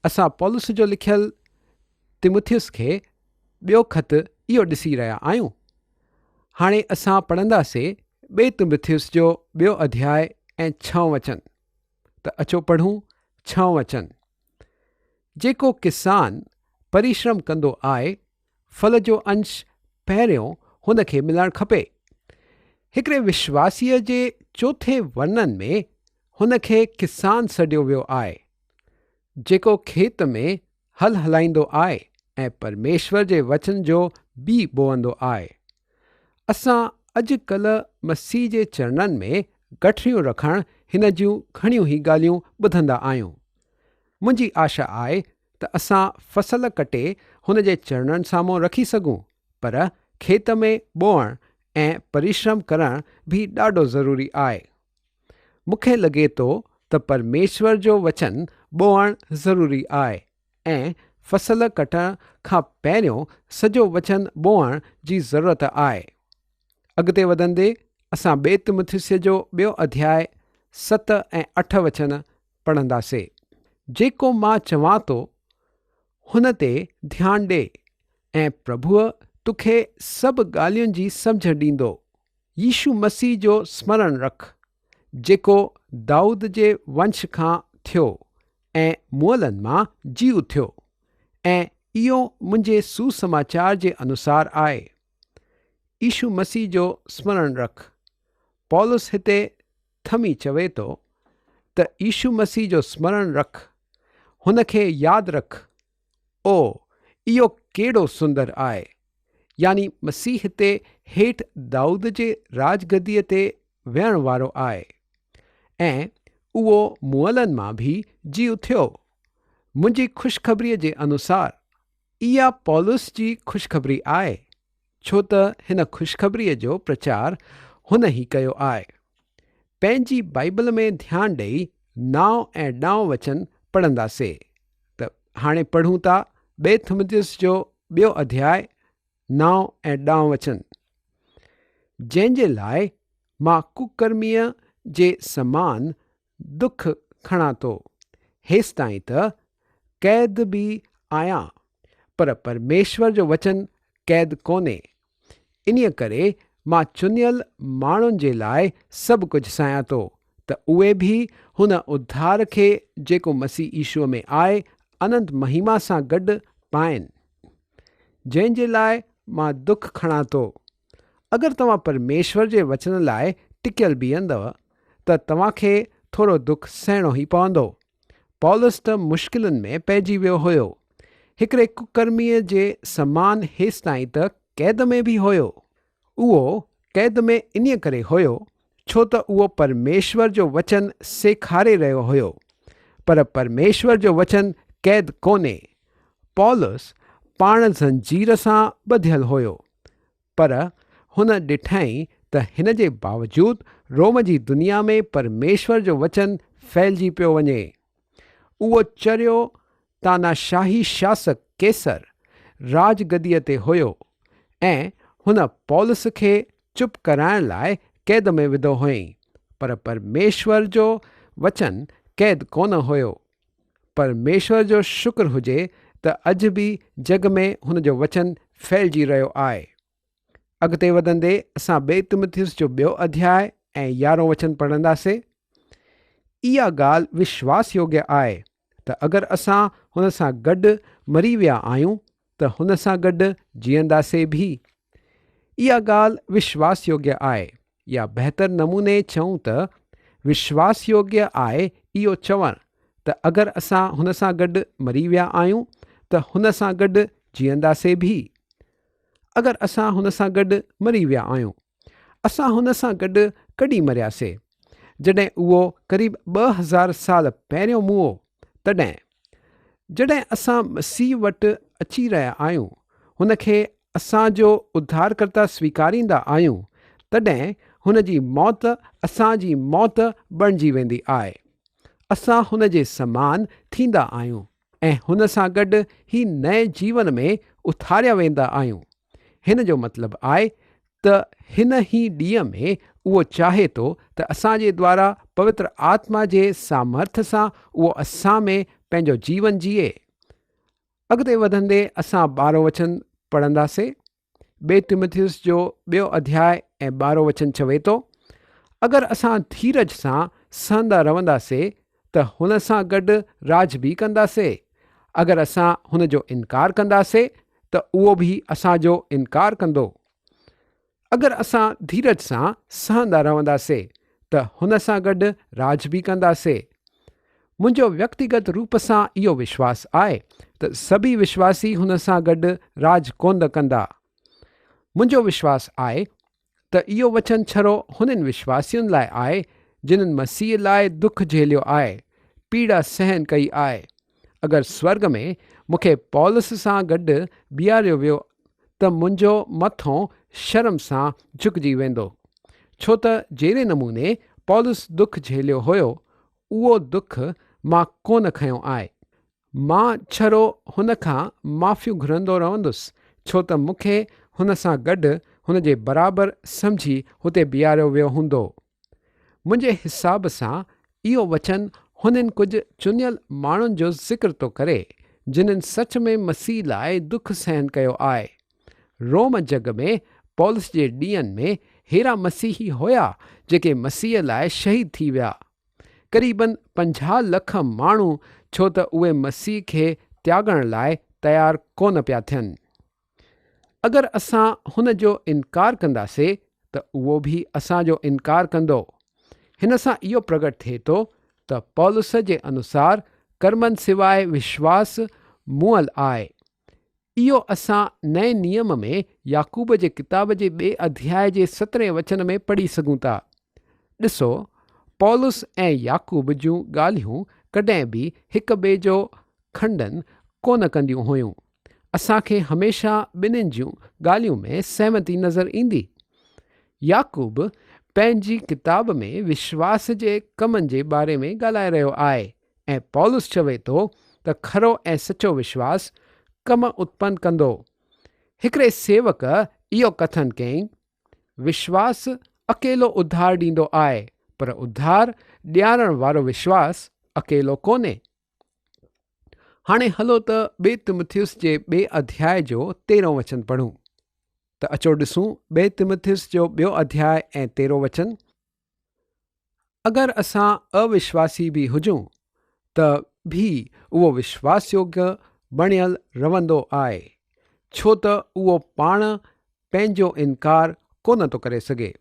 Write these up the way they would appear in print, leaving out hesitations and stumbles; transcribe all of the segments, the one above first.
اسان پولس جو لکيل تيمٿيس کي ٻيو خط اهو ڏسي رهيا آهيون. هاڻي اسان پڙهنداسي ٻئي تيمٿيس جو ٻيو اڌياء ۽ ڇهون وچن. ته اچو پڙهون ڇهون وچن. جيڪو ڪسان پريشرم ڪندو آهي، ڦل جو انش پهريون هن کي ملڻ کپي. هڪڙي وشواسيء جي چوٿين ورنن ۾ هن کي ڪسان سڏيو ويو آهي، جيڪو کيت ۾ هل هلائيندو آهي ۽ پرميشور جي وچن جو بي ٻوئندو آهي. اسان اڄ ڪلهه مسيح جي چرڻن ۾ گٺريون رکڻ هن جون گهڻيون ئي ڳالهيون ٻڌندا آهيون. منهنجي آشا آهي ته اسان فصل ڪٽي هن جي چرڻن سامهون رکي سگهون پر کيت ۾ ٻوئڻ ۽ پريشرم ڪرڻ به ڏاڍو ضروري آهي. مون کي لڳي ٿو ته پرميشور جو وچن ٻوئڻ ضروري آهي. ۽ فصل ڪٽڻ کان پهريون سڄو وچن ٻوئڻ جي ضرورت آهي. اڳتي وڌندي اسان ٻئي تمٿسيء جو ٻيو اڌياء 7 ۽ 8 وچن پڙهنداسي. جيڪو مان چوان ٿو هن تي ڌيان ڏي ۽ پرڀوء توکي سڀ ڳالهين جي سمجهه ڏيندو. يسوع مسيح جو سمرڻ رک، جيڪو دائود جي ونش کان ٿيو ۽ مئلن مان جي اٿيو، ۽ اهو منهنجي سوسماچار جي انوسار آهي. يسوع مسيح جو سمرڻ رک. پولس هتي ٿمي چوي ٿو ته يسوع مسيح جو سمرڻ رک، هن کي ياد رک. او، اهو ڪيڏو سندر آهي! يعني مسيح هتي هيٺ دائود جي راڄگديء تي ويهڻ وارو آهي ۽ اهو مئلن مان به جي اٿيو. منهنجي خوشخبريء جي انوسار. اها پولس جي خوشخبري آهي، ڇو ته هن خوشخبريء جو پرچار هن ئي ڪيو آهي. پنهنجي بائيبل ۾ ڌيان ڏيئي نائون ۽ ڏائون وچن پڙهنداسي ته هاڻي پڙهون ٿا ٻئي ٿمٿيس جو ٻيو اڌياء نائون ۽ ڏائون وچن. جنهن جي لاء مان ڪڪرميء جي سمان دک کڻان ٿو، هيستائين ته قيد به آهيان، پر پرميشور جو وچن قيد ڪونهي. انهيء ڪري مان چنيل ماڻهن جي لاء سڀ ڪجهه سهيان ٿو، ته اهي به هن اڌار کي جيڪو مسيح يسوع ۾ آهي، اننت مهما سان گڏ پائين، جنهن جي لاء مان دک کڻان ٿو. اگر توهان پرميشور جي وچن لاء ٽڪيل بيهندؤ، ته توهان کي ٿورو دک سهڻو ئي پوندو. پولس ته مشڪلن ۾ پئجي ويو هيو. هڪڙي ڪڪرميء جي سمان هيستائين ته قيد ۾ به هيو. اهو قيد ۾ انهيء ڪري هيو، ڇو ته اهو پرميشور جو وچن سيکاري رهيو هيو. پر پرميشور جو وچن قيد ڪونهي. پولس پاڻ زنجير سان ٻڌيل هيو. پر هن ڏٺائين ته هن جي باوجود روم جي دنيا ۾ پرميشور جو وچن ڦهلجي پيو وڃي. اهو چريو تاناشاهي شاسڪ قيصر راڄ گديء تي هيو ۽ هن پولس کي چپ ڪرائڻ لاء قيد ۾ وڌو هئائين، پر پرميشور جو وچن قيد ڪونه هيو. پرميشور جو شڪر هجي ته اڄ به جڳ ۾ هن جو وچن ڦهلجي رهيو آهي. اڳتي وڌندي اسان ٻئي تمٿيس جو ٻيو اڌياء ۽ يارهون وچن پڙهنداسي. اها ڳالهه وشواس يوگيه آهي ته اگر اسان هن سان گڏ مري ويا آهيون ته هن سان گڏ جيئنداسي به. اها ڳالهه وشواس يوگيه آهي يا بهتر نموني چئون ته وشواس يوگيه آهي اهو چوڻ ته اگر اسان هن سان گڏ مري ويا آهيون ته هن سان گڏ جيئنداسي به. اگر اسان هن سان گڏ مري ويا آهيون. اسان هن سان گڏ ڪڏهن مرياسي؟ جڏهن اهو قريب 2000 سال پهريون مئو تڏهن. جڏهن اسان مسيح وٽ اچي رهيا آهيون، هن کي اسان جو اڌارڪرتا سويڪاريندا آهيون، تڏهن هن جي موت اسان جي موت بڻجي ويندي آهي. اسان هن جي سمان ٿيندا آهيون ۽ هن سان گڏ ئي نئين جيون ۾ اٿاريا ويندا آهيون. هن جو مطلب آهي ته هن ئي ڏينهن ۾ اهو چاهي ٿو ته اسان جي دوارا پوتر آتما جي سامرٿ سان اهو اسان ۾ پنهنجو جيون جيئي. اڳتي وڌندي اسان ٻارهون وچن پڙهنداسي. ٻئي تيموٿيوس جو ٻيو اڌياء ۽ ٻارهون وچن چوي ٿو، اگر اسان ڌيرج سان سهندا رهنداسي ته هن سان گڏ راڄ به ڪنداسي. اگر اسان هن جو انڪار ڪنداسي ته اهو به اسان جو انڪار ڪندو. اگر اسان ڌيرج سان سهندا رهنداسي ته هن سان گڏ راڄ به ڪنداسي. منهنجو ويڪتيگت روپ سان اهو وشواس آهي ته سڀئي وشواسي هن سان گڏ راڄ ڪونه ڪندا. منهنجو وشواس آهي ته اهو وچن ڇڙو هنن وشواسين لاء آهي جنن مسيح لاء دک جهليو آهي، پيڙا سهن ڪئي آهي. اگر سورڳ ۾ مون کي پولس سان گڏ بيهاريو ويو ته منهنجو مٿو شرم سان جهڪجي ويندو، ڇو ته جهڙي نموني پولس دک جهليو هيو، اهو دک مان ڪونه کنيو آهي. مان ڇڙو هن کان معافيون گهرندو رهندس، ڇو ته مون کي هن سان گڏ هن جي برابر سمجهي هتي بيهاريو ويو هوندو. منهنجي حساب سان اهو وچن هنن ڪجهه چنيل ماڻهن جو ذڪر ٿو ڪري، جنن سچ ۾ مسيح لاء دک سهن ڪيو آهي. روم جڳ ۾ پولس جي ڏينهن ۾ ههڙا مسيحي هيا جيڪي مسيح لاء شهيد ٿي ويا. قريبن 50 لک ماڻهو ڇو ته اهي مسيح کي تياڳڻ لاء تيار ڪونه پيا ٿين. اگر اسان هن جو انڪار ڪنداسي ته اهو به اسان جو انڪار ڪندو. هن سان اهو پرگٽ ٿئي ٿو ته پولس جي انوسار ڪرمن سواء وشواس مئل آهي. اهو اسان نئين نيم ۾ يعقوب جي ڪتاب جي ٻئي اڌياء جي سترهين وچن ۾ پڙهي سگهون ٿا. ڏسو، پولس ۽ يعقوب جون ڳالهيون ڪڏهن به هڪ ٻئي جو کنڊن ڪونه ڪنديون هيون. اسان کي هميشه ٻنهين جون ڳالهيون ۾ سهمتي نظر ايندي. يعقوب پنهنجي ڪتاب ۾ وشواس جي ڪمن جي باري ۾ ڳالهائي رهيو آهي ۽ پولس چوي ٿو ته کرو ۽ سچو وشواس ڪم اتپن ڪندو. هڪڙي سيوڪ اهو ڪٿن ڪيائين، وشواس اڪيلو اڌار ڏيندو آهي پر اڌار ڏيارڻ وارو وشواس اڪيلو ڪونهي. هاڻي هلو ته ٻئي تيمٿيس جي ٻئي اڌياء جو تيرهون وچن پڙهون. ته اچو ڏسون ٻئي تيمٿيس جو ٻيو اڌياء ۽ تيرهون وچن. اگر اسان اوشواسي به هجون ته به اهو وشواسيوگيه بڻيل رهندو آهي، ڇو ته اهو پاڻ پنهنجو انڪار ڪونه ٿو ڪري سگهي.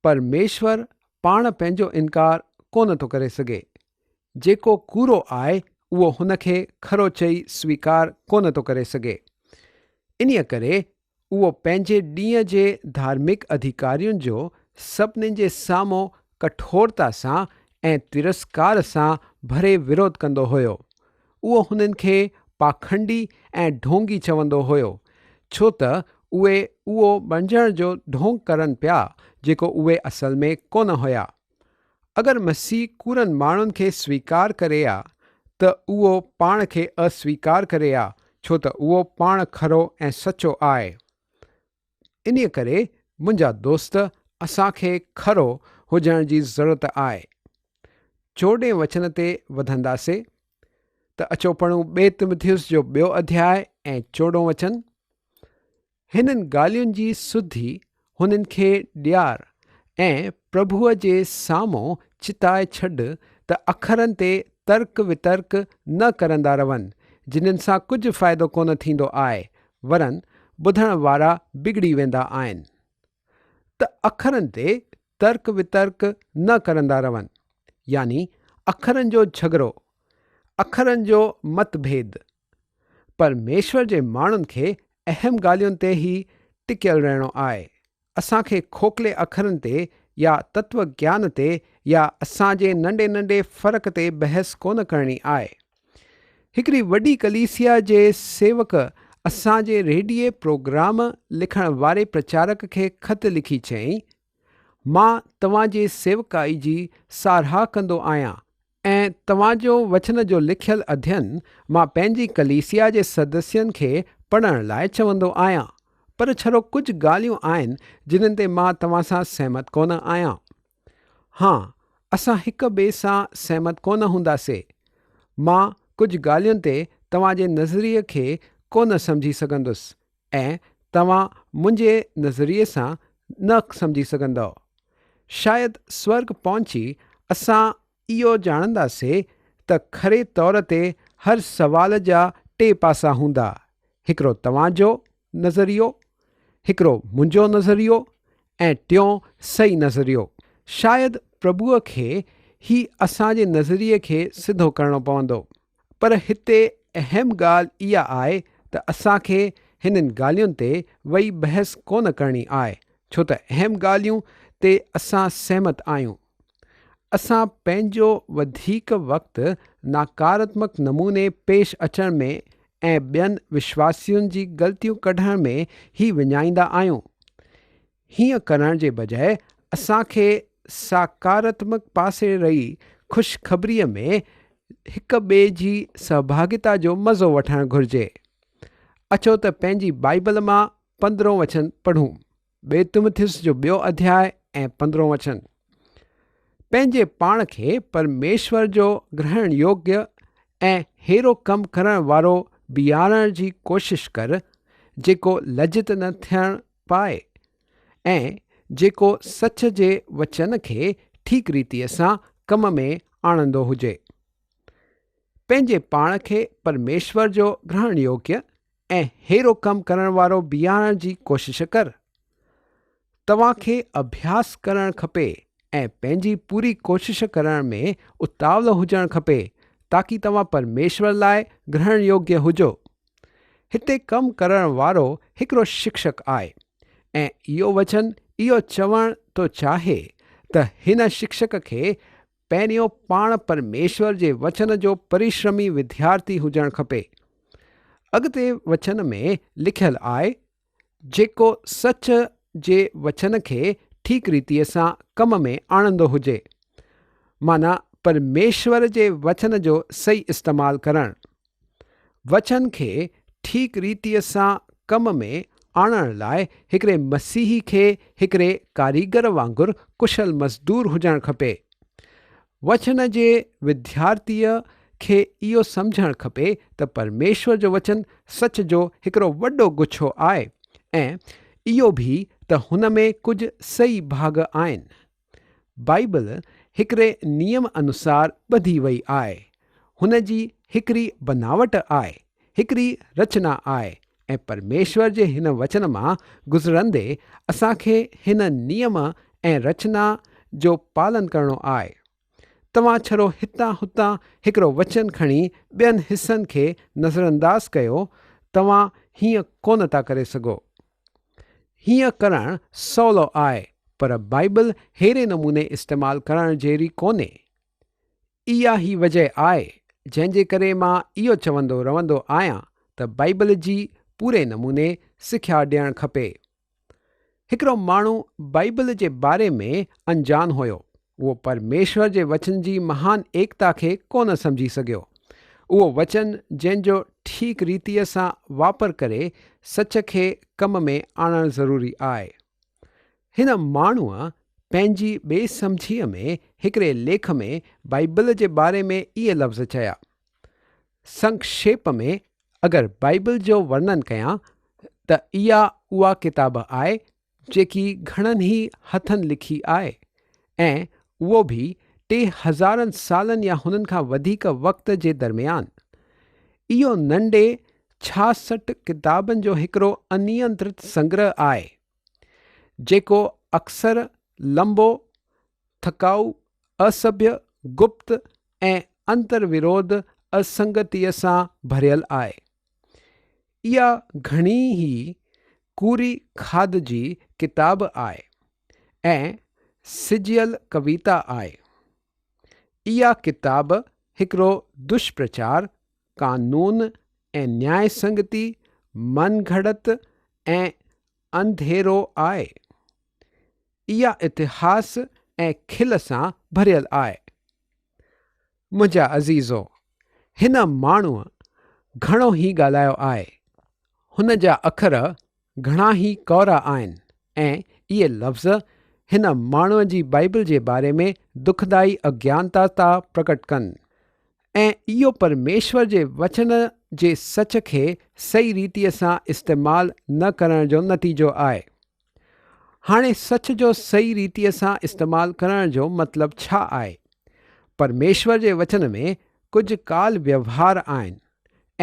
پرميشور پاڻ پنهنجو انڪار ڪونه ٿو ڪري سگهي. جيڪو ڪوڙو آهي اهو هن کي کرو چئي سويڪار ڪونه ٿو ڪري سگهي. انهيء ڪري اهو پنهنجي ڏينهن جي ڌارمڪ اڌيڪارين جو سڀني جي سامهون ڪٺورتا سان ۽ ترسڪار سان ڀري وروڌ ڪندو هيو. اهو هنن کي پاکنڊي ۽ ڍونگي چوندو هيو، ڇو ته اهي اهو بڻجڻ جو ڍونگ ڪرن پيا جيڪو اهي اصل ۾ ڪونه هيا. اگر مسيح ڪوڙن ماڻهن کي سويڪار ڪري ها ته اهو پاڻ کي اسويڪار ڪري ها، ڇو ته اهو پاڻ کرو ۽ سچو آهي. انهيء ڪري منهنجا دوست، اسان کي کرو هجڻ جي ضرورت آهي. چوڏهين وچن تي وڌنداسي ته اچو پڙهون ٻئي تيمٿيوس جو ٻيو اڌياء ۽ چوڏهون وچن. هنن ڳالهين جي سڌي هنن کي ڏيار ۽ پرڀوء جي سامهون چتائي ڇڏ ته اکرن تي ترڪ وترڪ نه ڪرندا رهن، جنھن سان ڪجهه فائدو ڪونه ٿيندو آهي، ورن ٻڌڻ وارا بگڙي ويندا آهن. ته اکرن تي ترڪ وترڪ نه ڪرندا رهن، يعني اکرن جو جهڳڙو، اکرن جو مت ڀيد. پرميشور جي ماڻهن کي اهم ڳالهين تي ئي ٽڪيل رهڻو آهي. اسان کي کوکلي اکرن تي يا تتو گيان تي يا اسان جي ننڍي ننڍي فرق تي بحث ڪونه ڪرڻي آهي. هڪڙي وڏي ڪليسيا جي سيوڪ اسان جي ريڊيي پروگرام لکڻ واري پرچارڪ کي خط لکي چيائين، مان توهان جي سيوڪائي جي ساراهه ڪندو آهيان ۽ توهان جو وچن جو لکيل اڌين مان پنهنجي ڪليسيا جي سدسين کي پڙهڻ لاء چوندو آهيان، پر ڇڙو ڪجهه ڳالهيون آهن جنھن تي مان توهان سان سهمت ڪونه آهيان. ها، اسان هڪ ٻئي سان سهمت ڪونه هونداسي. مان ڪجهه ڳالهين تي توهان جي نظريي کي ڪونه سمجهي سگهندس ۽ توهان منهنجي نظريي سان نه سمجهي سگهندؤ. شايد سورڳ پهچي اسان اهو ڄاڻنداسي ته کري طور تي هر سوال جا ٽي پاسا هوندا، هڪڙو توهان جو نظريو، هڪڙو منهنجو نظريو ۽ ٽيون صحيح نظريو. شايد پرڀوء کي هي اسان جي نظريي کي سڌو ڪرڻو پوندو. پر هتي اهم ڳالهه اها آهي ته اسان کي هنن ڳالهين تي وئي بحث ڪونه ڪرڻي آهي، ڇو ته اهم ڳالهيون تي اسان سهمت آهيون. اسان پنهنجو وڌيڪ وقت ناڪاراتمڪ نموني پيش اچڻ ۾ ۽ ٻين وشواسين جي غلطيون ڪڍڻ ۾ ئي وڃائيندا آهيون. هيئن ڪرڻ جي بجاء اسان کي ساڪاراتمڪ پاسي رهي خوشخبريء ۾ هڪ ٻئي جي سهڀاڳيتا جو مزو وٺڻ گهرجي. اچو ته پنهنجي بائيبل مان پندرهون وچن پڙهون. ٻي تيمٿيس جو ٻيو اڌياء ۽ پندرهون وچن. پنهنجي پاڻ کي پرميشور جو گرهڻ يوگيه ۽ ههڙو ڪم ڪرڻ وارو بيهارڻ جي ڪوشش ڪر، جيڪو لڄت نه ٿيڻ پائي ۽ جيڪو سچ جي وچن کي ٺيڪ ريتيء سان ڪم ۾ آڻندو هجي. پنهنجي پاڻ کي پرميشور جو گرهڻ يوگيه ۽ ههڙو ڪم ڪرڻ وارو بيهارڻ جي ڪوشش ڪر. توهان کي اڀياس ڪرڻ کپي ۽ پنهنجي پوري ڪوشش ڪرڻ ۾ اتاولو هجڻ کپي تاڪي توهان پرميشور لاء گرهڻ يوگيه هجو. هتي ڪم ڪرڻ وارو هڪڙو شڪشڪ آهي ۽ اهو وچن اهو چوڻ ٿو چاهي ته هن شڪشڪ کي پهريون پاڻ پرميشور جي وچن جو پريشرمي وديارٿي هجڻ کپي. اڳتي وچن ۾ لکيل آهي، جيڪو سچ جي وچن کي ٺيڪ ريتيء سان ڪم ۾ آڻندو هجي. معنيٰ پرميشور جي وچن جو صحيح استعمال ڪرڻ. وچن کي ٺيڪ ريتيء سان ڪم ۾ آڻڻ لاء هڪڙي مسيحي کي هڪڙي ڪاريگر وانگر ڪشل مزدور هجڻ کپي. وچن جي وديارٿيء کي اهو سمجهڻ کپي ته پرميشور جو وچن سچ جو هڪڙو وڏو گڇو آهي ۽ اهو به ته هن ۾ ڪجهه صحيح ڀاڳ آهن. بائيبل هڪڙي نيم انوسار ٻڌي وئي آهي. هن جي هڪڙي بناوٽ آهي، هڪڙي رچنا آهي ۽ پرميشور جي هن وچن مان گذرندي اسان کي هن نيم ۽ رچنا جو پالن ڪرڻو آهي. توهان ڇڙو هتان هتان هڪڙو وچن کڻي ٻين حصن کي نظرانداز ڪيو، توهان هيئن ڪونه ٿا ڪري سگهو. هيئن ڪرڻ سولو آهي پر بائيبل ههڙي نموني استعمال ڪرڻ جهڙي ڪونهي. اها هي وجه آهي جنهن جي ڪري مان اهو چوندو رهندو آهيان ته بائيبل جي پوري نموني سکيا ڏيڻ کپي. هڪڙو ماڻهو بائيبل جي باري ۾ انجان هيو. اهو پرميشور جي وچن جي مهان ايڪتا کي ڪونه سمجهي سگهيو. اهو وچن جنهن جو ٺيڪ ريتيء سان واپر ڪري سچ کي ڪم ۾ آڻڻ ضروري آهي. هن ماڻهوء پنهنجي بي سمجهيء ۾ هڪڙي ليک ۾ بائيبل جي باري ۾ اهي لفظ چيا. سنکشيپ ۾ اگر بائيبل جو ورنن ڪيان ته اها اها ڪتاب آهي جيڪي گهڻن ئي هٿن لکي آهي ۽ اهو به ٽي هزارن سالن يا هنن کان وڌيڪ وقت جي درميان. اهو ننڍي 66 ڪتابن جو هڪڙو انينترت سنگرهه آهي، جيڪو اڪثر لنبو، ٿڪائو، اسڀيه، گپت ۽ انتر وروڌ اسنگتيء سان ڀريل آهي. اها گهڻي ئي ڪوري کاڌ جي ڪتاب آهي ۽ سجيل ڪويتا آهي. اها ڪتاب هڪڙو دشپرچار، قانون ۽ نياء سنگتي، من گهڙت ۽ انڌيرو آهي. اها اتهاس ۽ کل سان ڀريل آهي. منهنجا عزيزو! هن ماڻهوء گهڻو ئي ڳالهايو آهي. هن جا اکر گهڻا ئي ڪؤرا آهن ۽ اهي لفظ هن ماڻهوء جي بائيبل جي باري ۾ دکدائي اگيانتا ٿا پرگٽ ڪن. ۽ اهو پرميشور جي وچن جي سچ کي صحيح ريتيء سان استعمال نه ڪرڻ جو نتيجو آهي. هاڻي سچ جو صحيح ريتيء سان استعمال ڪرڻ جو مطلب ڇا آهي؟ پرميشور جي وچن ۾ ڪجهه ڪال ويوهار آهن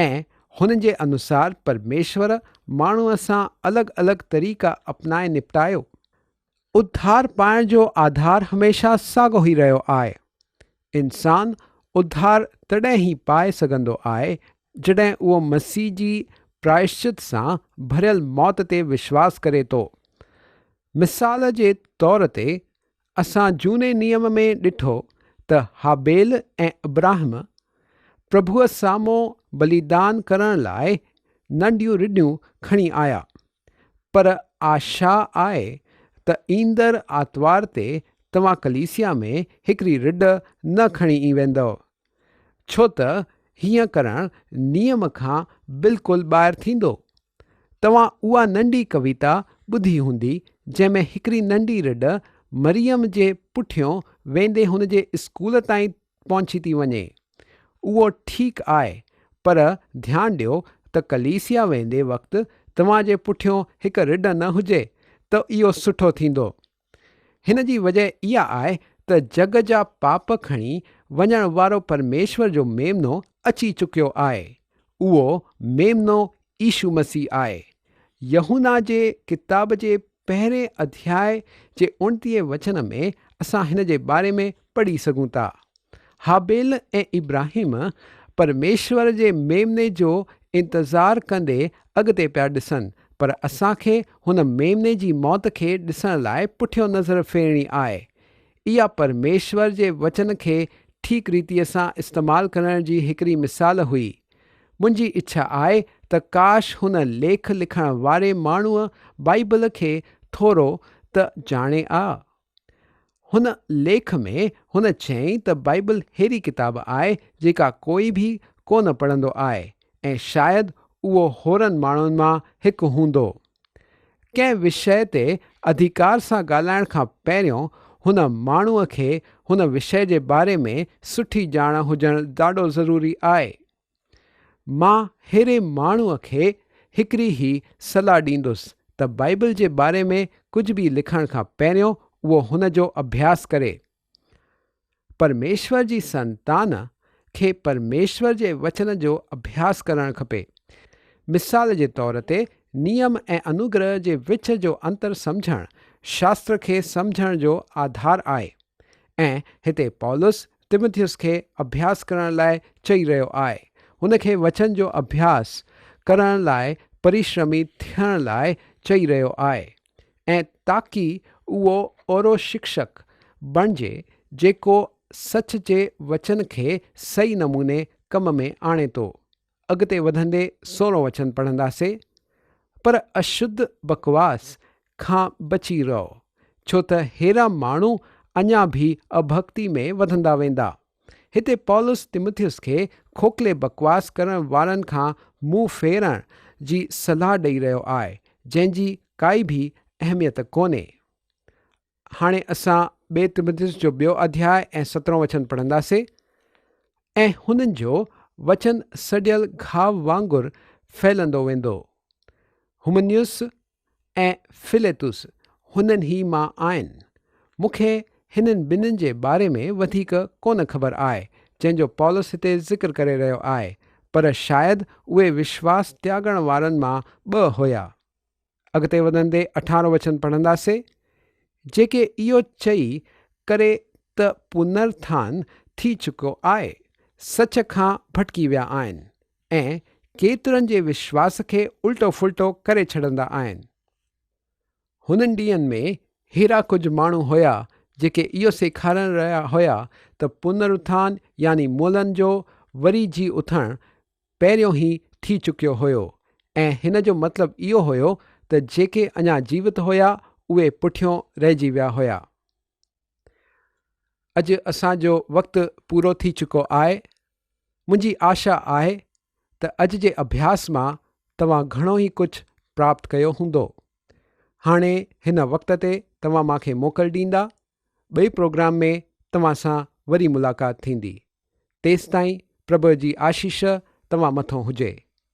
۽ هن جي انوسار پرميشور ماڻهوء سان الڳ الڳ طريقا اپنائي نپٽايو. اڌار پائڻ جو آڌار هميشه ساڳو ئي رهيو آهي. انسان اڌار تڏهن ئي پائي سگهندو آهي جڏهن اهو مسيح جي پرائشچت سان ڀريل موت تي وشواس ڪري ٿو. مثال جي طور تي اسان جهوني نيم ۾ ڏٺو ته هابيل ۽ ابراهم پرڀوء سامهون بليدان ڪرڻ لاء ننڍيون رڍيون کڻي آيا. پر آشا آهي ته ايندڙ آتوار تي توهان ڪليسيا ۾ هڪڙي رڍ نه کڻي ئي ويندؤ، ڇو ته هيئن ڪرڻ نيم کان بلڪل ٻاهر ٿيندو. توهان اها ننڍي ڪويتا ٻڌي هوندي جنهن ۾ هڪڙي ننڍي رڍ مريم جي پٺيون ويندي هن جي اسڪول تائين پهچي ٿي وڃي. اهو ٺيڪ آهي، پر ڌيان ڏيو ته ڪليسيا ويندي وقت توهان جي پٺيون هڪ رڍ نه هجي ته اهو سٺو ٿيندو. هن جي وجه اها آهي ته جڳ جا پاپ کڻي وڃڻ وارو پرميشور جو ميمنو اچي چڪيو آهي. اهو ميمنو يشو مسيح آهي. يوحنا جي ڪتاب جي پهرين اڌياء جي اوڻٽيهين وچن ۾ اسان هن جي باري ۾ پڙهي سگهون ٿا. هابيل ۽ ابراهيم پرميشور جي ميمني جو انتظار ڪندي اڳتي پيا ڏسن، پر اسان کي هن ميمني جي موت کي ڏسڻ لاء پٺيون نظر ڦيرڻي آهي. اها پرميشور جي وچن کي ٺيڪ ريتيء سان استعمال ڪرڻ جي هڪڙي مثال هئي. منهنجي اڇا آهي ته ڪاش هن ليک لکڻ واري ماڻهوء بائيبل کي ٿورو ته ڄاڻي آ. هن ليک ۾ هن چيائين ته بائيبل ههڙي ڪتاب آهي جيڪا ڪوئي به ڪونه پڙهندو آهي ۽ شايد اهو هورن ماڻهن مان هڪ هوندو. ڪنهن وشيه تي اڌيڪار سان ڳالهائڻ کان پهريون هن ماڻهوء کي هن وشيه جي باري ۾ سٺي ڄاڻ هجڻ ڏاڍو ضروري آهي. مان ههڙي ماڻهوء کي هڪڙي هي صلاح ڏيندس ته بائيبل جي باري ۾ ڪجهه به لکڻ کان پهريون اهو هن جو اڀياس ڪري. پرميشور جي سنتان کي پرميشور جي وچن جو اڀياس ڪرڻ کپي. مثال جي طور تي نيم ۽ انوگره جي وچ جو انتر سمجهڻ شاستر کي سمجهڻ جو آڌار آهي ۽ هتي پولس تيمٿيس کي اڀياس ڪرڻ لاء چئي رهيو آهي. هن کي وچن جو اڀياس ڪرڻ لاء پريشرمي ٿيڻ لاء چئي رهيو آهي. ۽ تاڪي اهو اهڙو شڪشڪ بڻجي جيڪو سچ جي وچن کي صحيح نموني ڪم ۾ آڻي ٿو. اڳتي وڌندي سورهون وچن پڙهنداسي، پر اشڌ بڪواس کان بچي رهو، ڇو ته ههڙا ماڻهو اڃا به اڀڪتي ۾ وڌندا ويندا. هتي پولس تيمٿيس کي کوکلي بڪواس ڪرڻ وارن کان منهن ڦيرڻ جي صلاح ڏئي رهيو آهي، جنهن جي ڪائي به اهميت ڪونهي. هاڻي اسان ٻئي تيمٿيس جو ٻيو اڌياء ۽ سترهون وچن پڙهنداسين. ۽ هنن جو وچن سڙيل گهاء وانگر ڦهلندو ويندو. همنيوس ۽ فليطس هنن ئي مان آهن. مون کي هنن ٻنهين جي باري ۾ وڌيڪ ڪونه خبر آهي، جنهن جو پولس هتي ذڪر ڪري رهيو آهي، پر شايد اهي وشواس تياڳڻ وارن مان ٻه هيا. اڳتي وڌندي اٺارهون وچن پڙهنداسين، جيڪي اهو چئي ڪري ته پنرٿان ٿي چڪو آهي، سچ کان ڀٽڪي ويا آهن، ۽ ڪيترن جي وشواس کي الٽو ڦلٽو ڪري ڇڏندا آهن. هنن ڏينهن ۾ ههڙا ڪجهه ماڻهو هيا جيڪي اهو سيکارڻ رهيا هيا ته پنرٿان يعني مئلن جو وري جي اٿڻ پهريون ئي ٿي چڪيو هيو ۽ هن جو مطلب اهو هيو ته جيڪي اڃا جيوت هيا اهي پٺيون رهجي ويا هيا. اڄ اسان جو وقت پورو ٿي چڪو آهي. منهنجي آشا آهي ته اڄ جي اڀياس مان توهان گهڻو ئي ڪجهه پراپت ڪيو هوندو. هاڻي هن وقت تي توهان مان کي موڪل ڏيندا. ٻئي پروگرام ۾ توهان سان وري ملاقات ٿيندي. تيستائين پرڀوء جي آشيش توهان مٿون هجي.